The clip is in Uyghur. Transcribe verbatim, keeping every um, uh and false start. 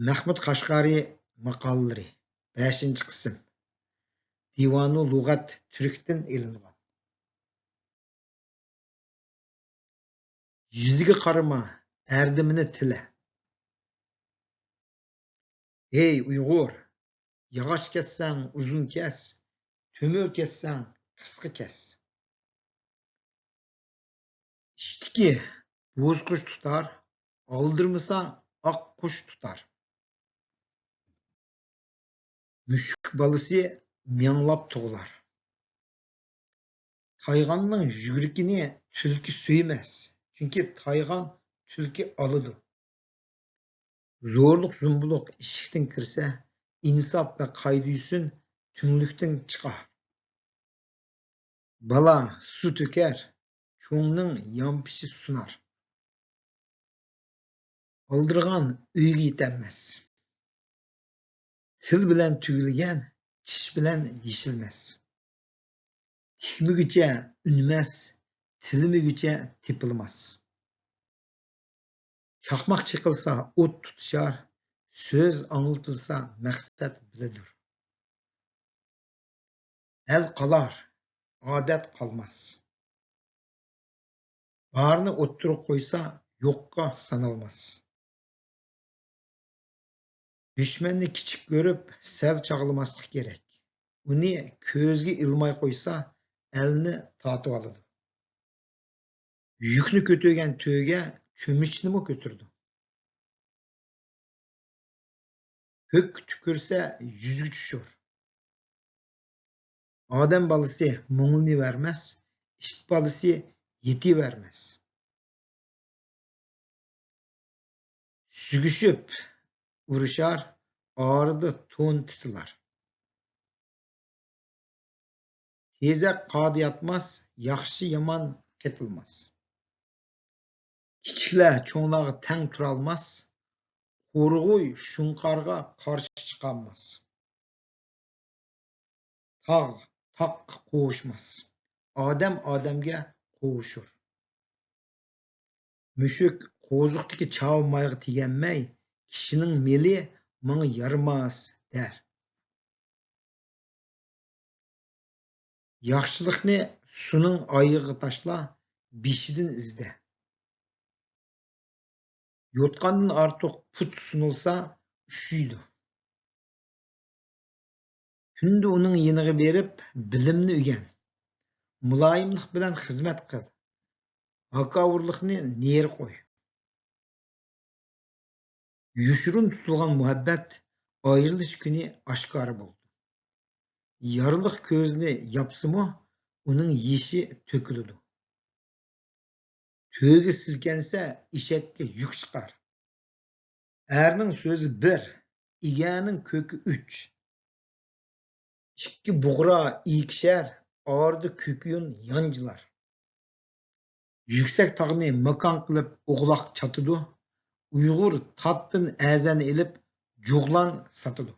مەخمۇت قەشقەرى ماقالىلىرى، بەشىنچى قىسىم. دىۋانۇ لۇغەت تۈركتىن ئېلىنغان. يۈزىگە قارىما، ھەردىمىنى تىلە. ھەي ئۇيغۇر، ياغاچ كەسسەڭ ئۇزۇن كەس، تۆمۈر كەسسەڭ قىسقا كەس. ئىشتىكى بوز قۇش تۇتار، ئالدىرىمىسا ئاق قۇش تۇتار. مۈشۈك بالىسى مىياڭلاپ تۇغۇلار. تايغاننىڭ يۈگرىكىنى تۈلكە سۆيمەس، چۈنكى تايغان تۈلكە ئالىدۇ. زورلۇق زۇمبۇلۇق ئىشىكتىن كىرسە، ئىنساپ ۋە قايدا يۈسۈن تۈڭلۈكتىن چىقار. بالا سۇ تۆكەر، چوڭنىڭ يانپىشى سۇنار. ئالدىرىغان ئۆيىگە يېتەلمەس. تىل بىلەن تۈگۈلگەن، چىش بىلەن يېشىلمەس. تىكمىگۈچە ئۈنمەس، تىلىمىگۈچە تېپىلماس. چاقماق چېقىلسا ئوت تۇتىشار، سۆز ئاڭلىتىلسا مەقسەت بىلىدۇر. ئەل قالار، ئادەت قالماس. بارنى ئوتتۇرىغا قويسا يوققا سانالماس. دۈشمەننى كىچىك كۆرۈپ سەل چاغلىماسلىق كېرەك. ئۇنى كۆزگە ئىلماي قويسا ئەلنى تارتىۋالىدۇ. يۈكنى كۆتۈرگەن تۆگە چۆمۈچنىمۇ كۆتۈرىدۇ. كۆككە تۈكۈرسە يۈزگە چۈشۈر. ئادەم بالىسى مۇڭلىنىۋەرمەس، ئىت بالىسى يېتىۋەرمەس. سۈگۈشۈپ ئۇرۇشار، ئارىدا تون تىسىلار. تېزەك قاردا ياتماس، ياخشى يامان قېتىلماس. كىچىكلەر چوڭلارغا تەڭ تۇرالماس، قورغۇي شۇڭقارغا قارشى چىقالماس. تاغ تاغقا قوۋۇشماس، ئادەم ئادەمگە قوۋۇشۇر. مۈشۈك قوزۇقتىكى چاۋ مايغا تېگەلمەي، كىشىنىڭ مېلى ماڭا يارىماس دەر. ياخشىلىقنى سۇنىڭ ئايىغىغا تاشلا، بېشىدىن ئىزدە. يوتقاندىن ئارتۇق پۇت سۇنۇلسا، ئۈششۈيدۇ. كۈندە ئۇنىڭ يېنىغا بېرىپ، بىلىمنى ئۆگەن. مۇلايىملىق بىلەن خىزمەت قىل. ھاكاۋۇرلۇقنى نېرى قوي. يوشۇرۇن تۇتۇلغان مۇھەببەت ئايرىلىش كۈنى ئاشكارا بولىدۇ. يارلىق كۆزنى ياپسىمۇ، ئۇنىڭ يېشى تۆكۈلىدۇ. تۆگە سىلكەنسە، ئېشەككە يۈك چىقار. ئەرنىڭ سۆزى بىر، ئىگەنىڭ كۆكى ئۈچ. ئىككى بۇغرا ئېكىشەر، ئارىدا كۆكۈيۈن يانجىلار. يۈكسەك تاغنى ماكان قىلىپ ئوغلاق چاتىدۇ، ئۇيغۇر تاتتىن ئەزەنى ئېلىپ جۇغلان ساتىدۇ.